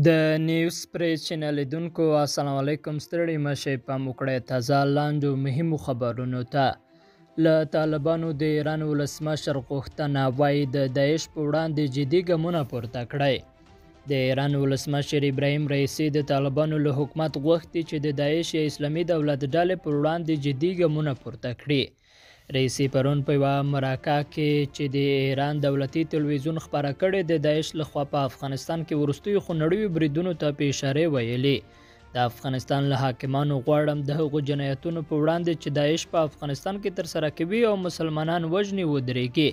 د نیوز پریس چینل لیدونکو السلام علیکم. ستړي مه شئ، پام وکړئ تازه لاندو مهمو خبرونو ته. له طالبانو د ایران ولسمشر غوښتنه، وایي د داعش په وړاندې جدي ګامونه پورته کړئ. د ایران ولسمشر ابراهیم رئیسي د طالبانو له حکومت غوښتي چې د داعش یا اسلامي دولت ډلې پر وړاندې جدي ګامونه پورته کړي. رئیسي پرون په یوه مرکه کې چې د ایران دولتي تلویزیون خپره کړې، د داعش لخوا په افغانستان کې وروستیو خونړیو بریدونو ته په اشارې ویلي، د افغانستان له حاکمانو غواړم د هغو جنایتونو په وړاندې چې داعش په افغانستان کې ترسره کوي او مسلمانان وژني ودرېږي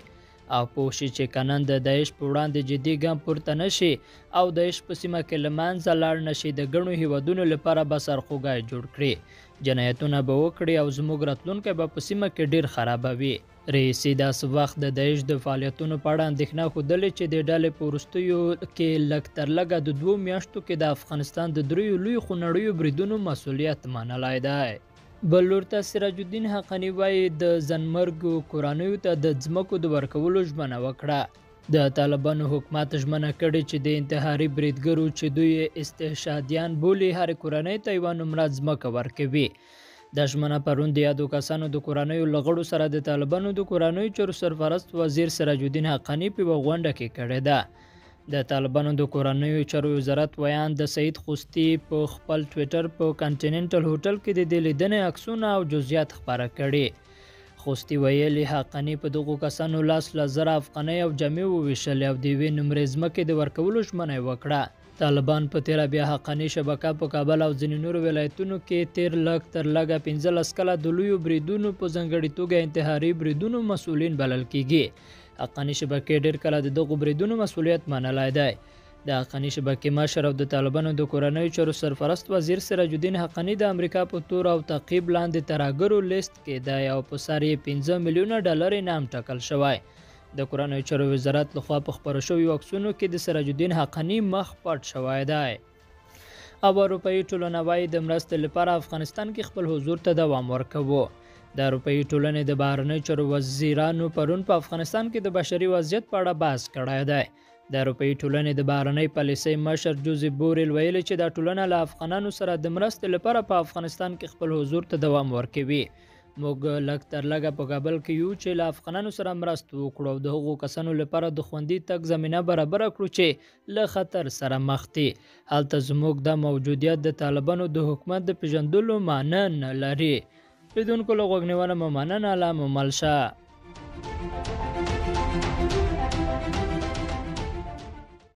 او پوه شي چې که نن د داعش په وړاندې جدي ګام پورته نه شي او داعش په سیمه کې له منځه لاړ نه شي، د ګڼو هیوادونو لپاره به سرخوږی جوړ کړي، جنایتونه به وکړي او زموږ راتلونکی به په سیمه کې ډیر خرابوي. رئیسي داسې وخت د داعش د فعالیتونو په اړه اندېښنه ښودلې چې د ډلې په وروستیو کې لږ تر لږه د 2 میاشتو کې د افغانستان د 3 لویو خونړیو بریدونو مسوولیت منلی دی. بل لور ته سراج الدین حقاني وایي د ځانمرګو کورنیو ته د ځمکو د ورکولو ژمنه وکړه. د طالبانو حکومت ژمنه کړې چې د انتحاري بریدګرو چې دوی یې استشهادیان بولي هرې کورنۍ ته یوه نمره ځمکه ورکوي. دا ژمنه پرون د یادو کسانو د کورنیو له غړو سره د طالبانو د کورنیو چارو سرپرست وزیر سراج الدین حقاني په یوه غونډه کې کړې ده. د طالبانو د کورنیو چارو وزارت ویاند سعید خوستي په خپل ټویټر په کانټیننټل هوټل کې د دې لیدنې عکسونه او جزئیات خپاره کړي. خوستي ویلي، حقاني په دغو کسانو لس زره افغانۍ او جامې وویشلې او د یوې نمرې ځمکې د ورکولو ژمنه یې وکړه. طالبان په تېره بیا حقاني شبکه په کابل او ځینې نورو ولایتونو کې تېر لږ تر لږه 15 کاله د لویو بریدونو په ځانګړي توګه انتحاري بریدونو مسؤلین بلل کیږي. حقاني شبکې ډېر کله د دغو بریدونو مسؤلیت منلی دی. د حقاني شبکې مشر او د طالبانو د کورنیو چارو سرپرست وزیر سراج الدین حقاني د امریکا په تور او تعقیب لاندې ترهګرو لیست کې دی او په سر یې 5 میلیونه ډالر انعام ټاکل شوی. د کورنیو چارو وزارت لخوا په خپرو شویو عکسونو کې د سراج الدین حقاني مخ پټ شوی دی. او اروپایي ټولنه وایي د مرستې لپاره افغانستان کې خپل حضور ته دوام ورکوو. د اروپایي ټولنې د بهرنیو چارو وزیرانو پرون په افغانستان کې د بشري وضعیت په اړه بحث کړی دی. د اروپایي ټولنې د بهرنۍ پالیسۍ مشر جوزف بوریل ویلي چې دا ټولنه له افغانانو سره د مرستې لپاره په افغانستان کې خپل حضور ته دوام ورکوي. موږ لږ تر لږه په کابل کې یو چې له افغانانو سره مرسته وکړو او د هغو کسانو لپاره د خوندي تګ زمینه برابره کړو چې له خطر سره مخ دي. هلته زموږ دا موجودیت د طالبانو د حکومت د پېژندلو معنی نه لري. لیدونکو له غوږ نیونه مو مننه. لا مو مل شه.